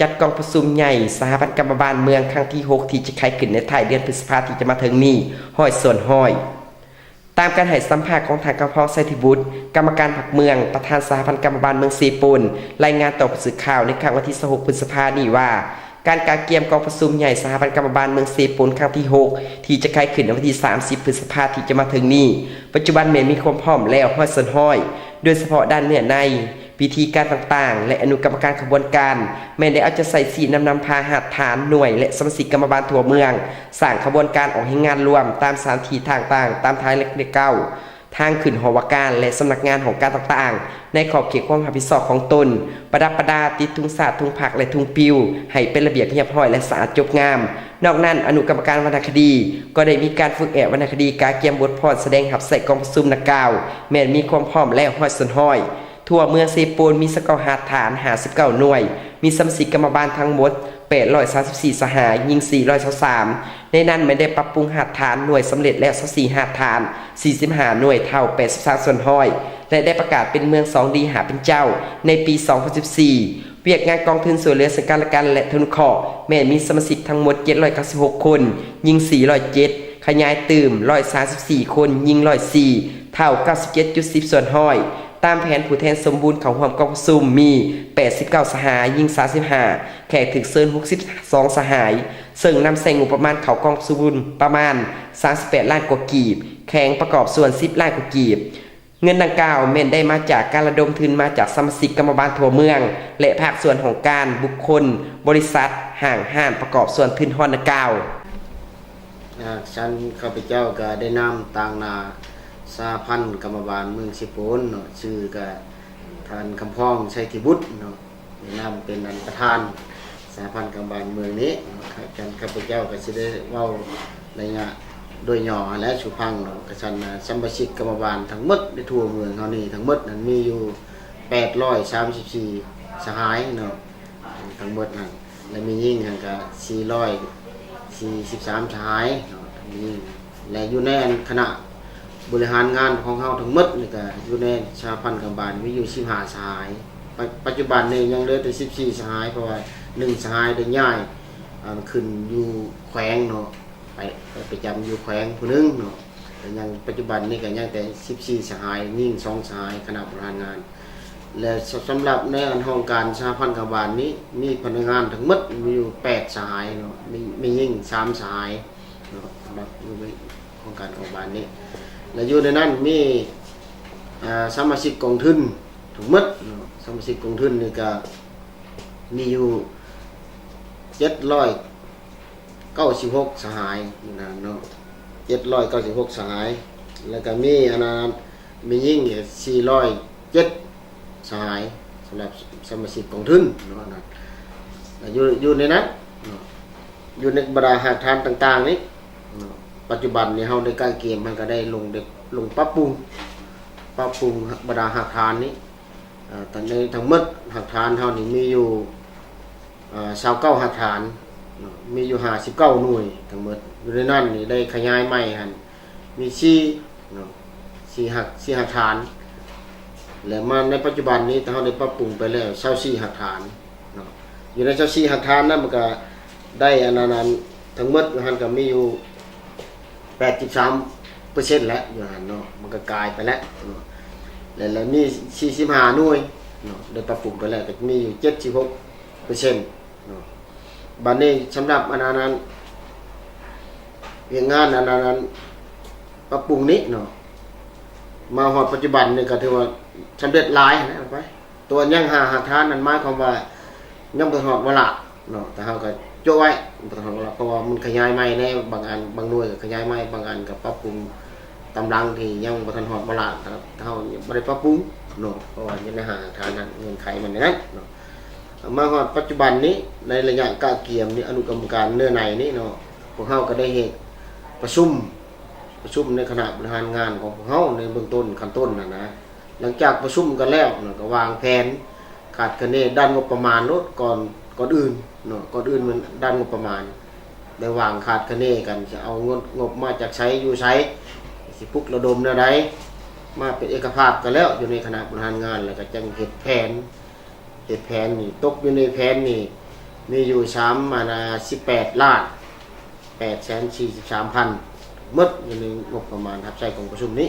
ຈັດກອງປະຊຸມໃຫຍ່ສະຫະພັນກຳມະບານເມືອງຄັ້ງທີຫົກ ທີ່ຈະໄຂຂຶ້ນໃນທ້າຍເດືອນພຶດສະພາທີ່ຈະມາເຖິງນີ້ ຮ້ອຍສ່ວນຮ້ອຍ. ຕາມການໃຫ້ສຳພາດຂອງທ່ານ ຄຳພອງ ໄຊທິບຸດ ກຳມະການພັກເມືອງ ປະທານສະຫະພັນກຳມະບານເມືອງເຊໂປນ ລາຍງານຕໍ່ຜູ້ສື່ຂ່າວໃນຄ່ຳວັນທີຊາວຫົກ ພຶດສະພານີ້ວ່າ ການກະກຽມກອງປະຊຸມໃຫຍ່ສະຫະພັນກຳມະບານເມືອງເຊໂປນຄັ້ງທີຫົກ ທີ່ຈະໄຂຂຶ້ນໃນວັນທີສາມສິບ ພຶດສະພາທີ່ຈະມາເຖິງນີ້ ປັດຈຸບັນແມ່ນມີຄວາມພ້ອມແລ້ວ ຮ້ອຍສ່ວນຮ້ອຍ ໂດຍສະເພາະດ້ານເນື້ອໃນ, ວິທີການຕ່າງໆ ແລະ ອະນຸກຳມະການຂະບວນການ ແມ່ນໄດ້ເອົາໃຈໃສ່ຊີ້ນຳນຳພາຮາກຖານ, ໜ່ວຍ ແລະ ສະມາຊິກກຳມະບານທົ່ວເມືອງ ສ້າງຂະບວນການອອກແຮງງານລວມຕາມສະຖານທີ່ຕ່າງໆ ຕາມທາງເລກເກົ້າ ທາງຂຶ້ນຫໍວ່າການ ແລະ ສຳນັກງານຫ້ອງການຕ່າງໆ ໃນຂອບເຂດຄວາມຮັບຜິດຊອບຂອງຕົນ, ປະດັບປະດາ, ຕິດທຸງຊາດ, ທຸງພັກ ແລະ ທຸງປິວ ໃຫ້ເປັນລະບຽບຮຽບຮ້ອຍ ແລະ ສະອາດຈົບງາມ. ນອກນັ້ນ, ອະນຸກຳມະການວັນນະຄະດີ ກໍໄດ້ມີການຝຶກແອບວັນນະຄະດີ ກະກຽມບົດພ້ອມສະແດງຮັບໃຊ້ກອງປະຊຸມດັ່ງກ່າວ ແມ່ນມີຄວາມພ້ອມແລ້ວ ຮ້ອຍສ່ວນຮ້ອຍ. ທົ່ວເມືອງເຊໂປນມີຊາວເກົ້າຮາກຖານ, ຫ້າສິບເກົ້າໜ່ວຍ, ມີສະມາຊິກກຳມະບານທັງໝົດ ແປດຮ້ອຍສາມສິບສີ່ສະຫາຍ, ຍິງສີ່ຮ້ອຍຊາວສາມ. ໃນນັ້ນແມ່ນໄດ້ປັບປຸງຮາກຖານ, ໜ່ວຍສຳເລັດແລ້ວຊາວສີ່ຮາກຖານ, ສີ່ສິບຫ້າໜ່ວຍ, ເທົ່າແປດສິບສາມສ່ວນຮ້ອຍ ແລະ ໄດ້ປະກາດເປັນເມືອງສອງດີຫ້າເປັນເຈົ້າໃນປີສອງພັນສິບສີ່. ວຽກງານກອງທຶນຊ່ວຍເຫຼືອເຊິ່ງກັນແລະກັນ ແລະ ອະນຸເຄາະ ແມ່ນມີສະມາຊິກທັງໝົດເຈັດຮ້ອຍເກົ້າສິບຫົກຄົນ, ຍິງສີ່ຮ້ອຍເຈັດ, ຂະຫຍາຍຕື່ມຮ້ອຍສາມສິບສີ່ຄົນ, ຍິງຮ້ອຍສີ່, ເທົ່າເກົ້າສິບເຈັດຈຸດສິບສ່ວນຮ້ອຍ. ຕາມແຜນຜູ້ແທນສົມບູນເຂົ້າຮ່ວມກອງປະຊຸມມີແປດສິບເກົ້າສະຫາຍ, ຍິງສາມສິບຫ້າ, ແຂກຖືກເຊີນຫົກສິບສອງສະຫາຍ, ເຊິ່ງນຳໃຊ້ງົບປະມານເຂົ້າກອງປະຊຸມປະມານສາມສິບແປດລ້ານກວ່າກີບ, ແຂວງປະກອບສ່ວນສິບລ້ານກວ່າກີບ. ເງິນດັ່ງກ່າວແມ່ນໄດ້ມາຈາກການລະດົມທຶນມາຈາກສະມາຊິກກຳມະບານທົ່ວເມືອງ ແລະ ພາກສ່ວນຫ້ອງການ, ບຸກຄົນ, ບໍລິສັດ, ຫ້າງຮ້ານປະກອບສ່ວນທຶນຮອນດັ່ງກ່າວ. ອາ ຊັ້ນຂ້າພະເຈົ້າກະໄດ້ນາມຕາງໜ້າສະຫະພັນກຳມະບານເມືອງເຊໂປນເນາະ, ຊື່ກະທ່ານ ຄຳພອງ ໄຊທິບຸດເນາະ. ແນະນຳເປັນອັນປະທານສະຫະພັນກຳມະບານເມືອງນີ້ເນາະ, ຂ້າພະເຈົ້າກໍຊິໄດ້ເວົ້າໄລຍະໂດຍຫຍໍ້ຫັ້ນແຫຼະສູ່ຟັງເນາະ. ກະຊັ້ນນະ ສະມາຊິກກຳມະບານທັງໝົດໃນທົ່ວເມືອງເຮົານີ້ທັງໝົດນັ້ນມີຢູ່ແປດຮ້ອຍສາມສິບສີ່ສະຫາຍເນາະ, ທັງໝົດຫັ້ນ ແລະ ແມ່ຍິງຫັ້ນກະສີ່ຮ້ອຍສີ່ສິບສາມສະຫາຍເນາະ ແມ່ຍິງ. ແລະ ຢູ່ໃນອັນຄະນະບໍລິຫານງານຂອງເຮົາທັງໝົດນີ້ກະຢູ່ໃນສະຫະພັນກຳມະບານມີຢູ່ສິບຫ້າສະຫາຍ. ປັດ ປັດຈຸບັນນີ້ຍັງເຫຼືອແຕ່ສິບສີ່ສະຫາຍ ເພາະວ່າໜຶ່ງສະຫາຍໄດ້ຍ້າຍ ອັນ ຂຶ້ນຢູ່ແຂວງເນາະ, ໄປ ໄປປະຈຳຢູ່ແຂວງຜູ້ໜຶ່ງເນາະ. ແຕ່ຍັງ ປັດຈຸບັນນີ້ກະຍັງແຕ່ສິບສີ່ສະຫາຍ, ຍິງສອງສະຫາຍ, ຄະນະບໍລິຫານງານ. ແລະ ສ- ສຳລັບໃນອັນຫ້ອງການສະຫະພັນກຳມະບານນີ້ ມີພະນັກງານທັງໝົດມີຢູ່ແປດສະຫາຍເນາະ, ມີ ມີຍິງສາມສະຫາຍເນາະ, ສຳລັບຢູ່ໃນຫ້ອງການຂອງບ້ານນີ້. ແລະ ຢູ່ໃນນັ້ນມີ ອາ ສະມາຊິກກອງທຶນທັງໝົດເນາະ, ສະມາຊິກກອງທຶນນີ້ກະມີຢູ່ເຈັດຮ້ອຍ ເກົ້າສິບຫົກສະຫາຍຢູ່ນັ້ນເນາະ, ເຈັດຮ້ອຍເກົ້າສິບຫົກສະຫາຍ. ແລ້ວກະມີອັນນັ້ນ ແມ່ຍິງອີກສີ່ຮ້ອຍເຈັດສະຫາຍ ສຳລັບສະມາຊິກກອງທຶນເນາະ. ແລ້ວຢູ່ ຢູ່ໃນນັ້ນເນາະ ຢູ່ໃນບັນດາຮາກຖານຕ່າງໆນີ້ເນາະ, ປັດຈຸບັນນີ້ເຮົາໄດ້ກະກຽມ ເຮົາກະໄດ້ລົງ ໄດ້ລົງປັບປຸງ ປັບປຸງບັນດາຮາກຖານນີ້. ເອີ ແຕ່ໃນທັງໝົດຮາກຖານເຮົານີ້ມີຢູ່ ເອີ ຊາວເກົ້າຮາກຖານເນາະ, ມີຢູ່ຫ້າສິບເກົ້າໜ່ວຍທັງໝົດ. ຢູ່ໃນນັ້ນນີ້ໄດ້ຂະຫຍາຍໃໝ່ຫັ້ນມີສີ່ເນາະ, ສີ່ຮາກ ສີ່ຮາກຖານ. ແລະ ມາໃນປັດຈຸບັນນີ້ ເຮົາໄດ້ປັບປຸງໄປແລ້ວຊາວສີ່ຮາກຖານເນາະ. ຢູ່ໃນຊາວສີ່ຮາກຖານນັ້ນ ມັນກະໄດ້ອັນນັ້ນ ອັນ ທັງໝົດຢູ່ຫັ້ນກະມີຢູ່ ແປດສິບສາມເປີເຊັນແລ້ວຢູ່ຫັ້ນເນາະ, ມັນກໍກາຍໄປແລ້ວເນາະ. ແລ້ວ ແລ້ວມີສີ່ສິບຫ້າໜ່ວຍເນາະ ໄດ້ປັບປຸງໄປແລ້ວ ກໍມີຢູ່ເຈັດສິບຫົກເປີເຊັນເນາະ. ບັດນີ້ສຳລັບອັນນັ້ນ ອັນ ວຽກງານອັນນັ້ນ ອັນ ປັບປຸງນີ້ເນາະ ມາຮອດປັດຈຸບັນນີ້ກໍຖືວ່າສຳເລັດຫຼາຍຫັ້ນແຫຼະໄປ. ຕົວຍັງຫ້າຮາກຖານນັ້ນ ໝາຍຄວາມວ່າຍັງບໍ່ທັນຮອດວາລະເນາະ, ແຕ່ເຮົາກໍໂຈະໄວ້ບໍ່ທັນຮອດວາລະ ເພາະວ່າມັນຂະຫຍາຍໃໝ່ແດ່, ບາງອັນ ບາງໜ່ວຍກໍຂະຫຍາຍໃໝ່, ບາງອັນກໍປັບປຸງຕາມຫຼັງທີ່ຍັງບໍ່ທັນຮອດວາລະ, ເຮົາຍັງບໍ່ໄດ້ປັບປຸງເນາະ, ເພາະວ່າຢູ່ໃນຫ້າຮາກຖານນັ້ນ ເງື່ອນໄຂມັນໃນນັ້ນເນາະ. ມາຮອດປັດຈຸບັນນີ້ ໃນໄລຍະກະກຽມນີ້ ອະນຸກຳມະການເນື້ອໃນນີ້ເນາະ, ພວກເຮົາກໍໄດ້ເຮັດປະຊຸມ ປະຊຸມໃນຄະນະບໍລິຫານງານຂອງພວກເຮົາໃນເບື້ອງຕົ້ນ ຂັ້ນຕົ້ນຫັ້ນນະ. ຫຼັງຈາກປະຊຸມກັນແລ້ວເນາະ ກໍວາງແຜນຄາດຄະເນດ້ານງົບປະມານໂລດ ກ່ອນ ກ່ອນອື່ນເນາະ, ກ່ອນອື່ນແມ່ນດ້ານງົບປະມານ ໄດ້ວາງຄາດຄະເນກັນ ຈະເອົາເງິນ ງົບມາຈາກໃສ ຢູ່ໃສ ຊິປຸກລະດົມແນວໃດ ມາເປັນເອກະພາບກັນແລ້ວ ຢູ່ໃນຄະນະບໍລິຫານງານ ແລ້ວກໍຈັ່ງເຮັດແຜນ ເຮັດແຜນນີ້ ຕົກຢູ່ໃນແຜນນີ້ ມີຢູ່ສາມ ອັນນາ ສິບແປດລ້ານແປດແສນສີ່ສິບສາມພັນ ໝົດຢູ່ໃນງົບປະມານຮັບໃຊ້ກອງປະຊຸມນີ້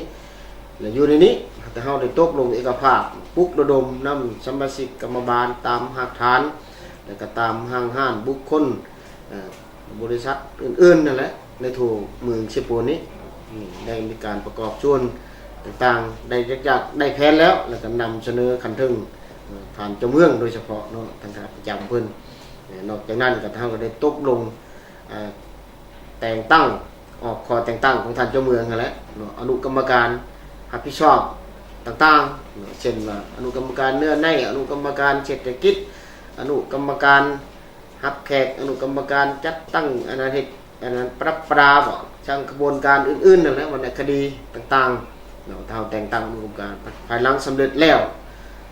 ແລະ ຢູ່ໃນນີ້ ແຕ່ເຮົາໄດ້ຕົກລົງເອກະພາບ ປຸກລະດົມນຳສະມາຊິກກຳມະບານຕາມຮາກຖານ ແລະ ກໍຕາມຫ້າງຮ້ານບຸກຄົນ ເອີ ບໍລິສັດອື່ນໆນັ້ນແຫຼະ ໃນທົ່ວເມືອງເຊໂປນນີ້ ໄດ້ມີການປະກອບສ່ວນຕ່າງໆ ໄດ້ຈັກຢາກໄດ້ແຜນແລ້ວ ແລ້ວກໍນຳສະເໜີຂັ້ນເທິງ ເອີ ທ່ານເຈົ້າເມືອງໂດຍສະເພາະເນາະ ທາງຄະນະປະຈຳເພິ່ນ ແລະ ນອກຈາກນັ້ນກໍ ເຮົາກໍໄດ້ຕົກລົງ ເອີ ແຕ່ງຕັ້ງ ອອກຂໍ້ແຕ່ງຕັ້ງຂອງທ່ານເຈົ້າເມືອງຫັ້ນແຫຼະເນາະ ອະນຸກຳມະການຮັບຜິດຊອບຕ່າງໆເນາະ ເຊັ່ນວ່າ ອະນຸກຳມະການເນື້ອໃນ ອະນຸກຳມະການເສດຖະກິດ ອະນຸກຳມະການ ຮັບແຂກ ອະນຸກຳມະການຈັດຕັ້ງ ອັນນັ້ນເຮັດ ອັນນັ້ນປະດັບປະດາບໍ ຊ່າງຂະບວນການອື່ນໆນັ້ນແຫຼະ ວັນນະຄະດີຕ່າງໆເນາະ ເຮົາແຕ່ງຕັ້ງອະນຸກຳມະການ ພາຍຫຼັງສຳເລັດແລ້ວ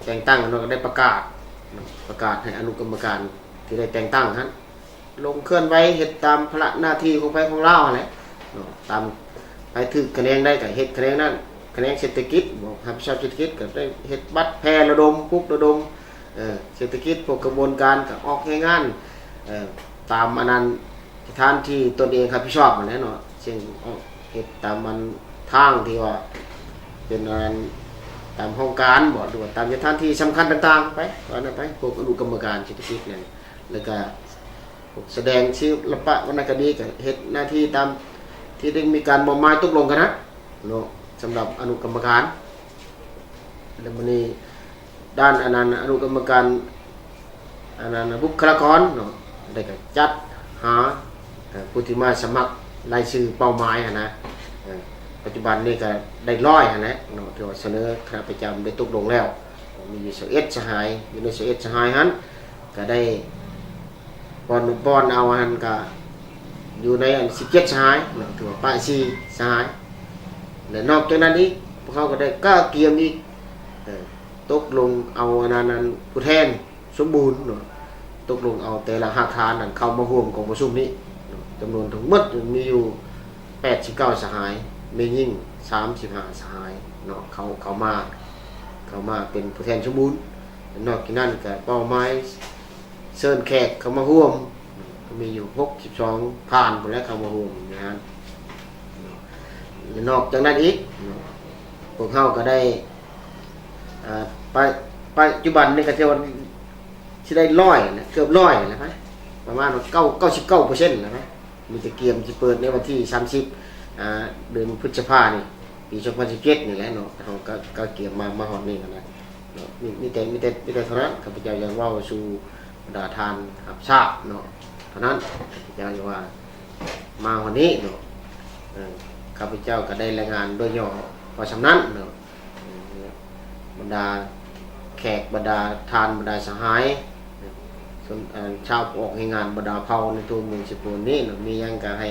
ແຕ່ງຕັ້ງເນາະ ກໍໄດ້ປະກາດເນາະ ປະກາດໃຫ້ອະນຸກຳມະການທີ່ໄດ້ແຕ່ງຕັ້ງຫັ້ນ ລົງເຄື່ອນໄຫວເຮັດຕາມພາລະໜ້າທີ່ຂອງໃຜຂອງລາວຫັ້ນແຫຼະເນາະ ຕາມໃຜຖືກຂະແໜງໃດກໍເຮັດຂະແໜງນັ້ນ ຂະແໜງເສດຖະກິດບໍ ຮັບຜິດຊອບເສດຖະກິດກໍໄດ້ເຮັດບັດແຜ່ລະດົມ ປຸກລະດົມ ເອີ ເສດຖະກິດ ພວກຂະບວນການກໍອອກແຮງງານ ເອີ ຕາມອັນນັ້ນ ສະຖານທີ່ຕົນເອງຮັບຜິດຊອບຫັ້ນແຫຼະເນາະ ເຊັ່ນ ອອກເຮັດຕາມອັນທາງທີ່ວ່າເປັນອັນຕາມຫ້ອງການບໍ ຫຼືວ່າຕາມສະຖານທີ່ສຳຄັນຕ່າງໆໄປ ວ່ານັ້ນໄປ ພວກອະນຸກຳມະການເສດຖະກິດນັ້ນ ແລ້ວກະ ພວກສະແດງສິລະປະວັນນະຄະດີກໍເຮັດໜ້າທີ່ຕາມທີ່ໄດ້ມີການມອບໝາຍຕົກລົງກັນນະເນາະ ສຳລັບອະນຸກຳມະການ ແລ້ວມື້ນີ້ດ້ານອັນນັ້ນອະນຸກຳມະການ ອັນນັ້ນບຸກຄະລາກອນເນາະ ໄດ້ກໍຈັດຫາ ເອີ ຜູ້ທີ່ມາສະໝັກລາຍຊື່ເປົ້າໝາຍຫັ້ນນະ ເອີ ປັດຈຸບັນນີ້ກໍໄດ້ຮ້ອຍຫັ້ນແຫຼະເນາະ ທີ່ວ່າສະເໜີຄະນະປະຈຳໄດ້ຕົກລົງແລ້ວ ມີຢູ່ຊາວເອັດສະຫາຍ ຢູ່ໃນຊາວເອັດສະຫາຍຫັ້ນ ກໍໄດ້ ບ່ອນ ບ່ອນເອົາຫັ້ນກະຢູ່ໃນອັນສິບເຈັດສະຫາຍເນາະ ຖືວ່າປະສີ່ສະຫາຍ ແລະ ນອກຈາກນັ້ນອີກ ພວກເຮົາກໍໄດ້ກະກຽມອີກ ເອີ ຕົກລົງເອົາອັນນັ້ນ ອັນຜູ້ແທນສົມບູນເນາະ ຕົກລົງເອົາແຕ່ລະຮາກຖານນັ້ນເຂົ້າມາຮ່ວມກອງປະຊຸມນີ້ເນາະ ຈຳນວນທັງໝົດມີຢູ່ແປດສິບເກົ້າສະຫາຍ ແມ່ຍິງສາມສິບຫ້າສະຫາຍເນາະ ເຂົ້າ ເຂົ້າມາ ເຂົ້າມາເປັນຜູ້ແທນສົມບູນ ນອກຈາກນັ້ນກໍເປົ້າໝາຍ ເຊີນແຂກເຂົ້າມາຮ່ວມ ກໍມີຢູ່ຫົກສິບສອງທ່ານພຸ້ນແຫຼະເຂົ້າມາຮ່ວມໃນງານ ແລະ ນອກຈາກນັ້ນອີກ ພວກເຮົາກໍໄດ້ ອາ ປະ ປັດຈຸບັນນີ້ກໍຖືວ່າຊິໄດ້ຮ້ອຍແຫຼະ ເກືອບຮ້ອຍແລ້ວນະ ປະມານວ່າເກົ້າ ເກົ້າສິບເກົ້າເປີເຊັນແລ້ວນະ ມີແຕ່ກຽມຊິເປີດໃນວັນທີສາມສິບ ອາ ເດືອນພຶດສະພານີ້ ປີສອງພັນສິບເຈັດນີ້ແຫຼະເນາະ ເຮົາກໍ ກໍກຽມມາ ມາຮອດນີ້ແລ້ວນະ ເນາະ ມີ ມີແຕ່ ມີແຕ່ ມີແຕ່ເທົ່ານັ້ນ ຂ້າພະເຈົ້າຢາກເວົ້າສູ່ບັນດາທ່ານຮັບຊາບເນາະ ເທົ່ານັ້ນ ຂ້າພະເຈົ້າຢາກວ່າມາຮອດນີ້ເນາະ ເອີ ຂ້າພະເຈົ້າກໍໄດ້ລາຍງານໂດຍຫຍໍ້ພໍສ່ຳນັ້ນເນາະ ເອີ ບັນດາແຂກ ບັນດາທ່ານ ບັນດາສະຫາຍ ສ່ວນ ເອີ ຊາວອອກແຮງງານ ບັນດາເຜົ່າໃນທົ່ວເມືອງເຊໂປນນີ້ເນາະ ມີຫຍັງກໍໃຫ້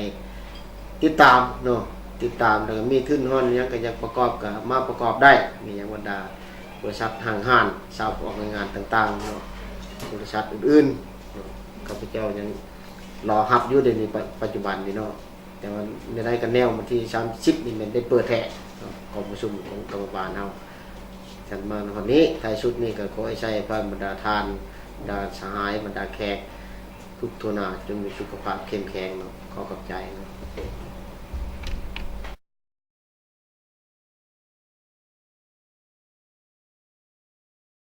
ຕິດຕາມເນາະ ຕິດຕາມ ແລ້ວກໍມີທຶນຮອນຫຍັງກໍຢາກປະກອບກໍມາປະກອບໄດ້ ມີຫຍັງບັນດາ ບໍລິສັດຫ້າງຮ້ານ ຊາວອອກແຮງງານຕ່າງໆເນາະ ບໍລິສັດອື່ນໆເນາະ ຂ້າພະເຈົ້າຍັງລໍຮັບຢູ່ ດຽວນີ້ ປັດ ປັດຈຸບັນນີ້ເນາະ ແຕ່ວ່າແນວໃດກໍແນວວັນທີສາມສິບນີ້ແມ່ນໄດ້ເປີດແທ້ເນາະ ກອງປະຊຸມຂອງກຳມະບານເຮົາ ຄັນມາຮອດນີ້ ທ້າຍສຸດນີ້ກໍຂໍໃຫ້ໃຊ້ພານບັນດາທ່ານ ບັນດາສະຫາຍ ບັນດາແຂກ ທຸກທົ່ວໜ້າ ຈົ່ງມີສຸຂະພາບເຂັ້ມແຂງເນາະ ຂໍຂອບໃຈເນາະ.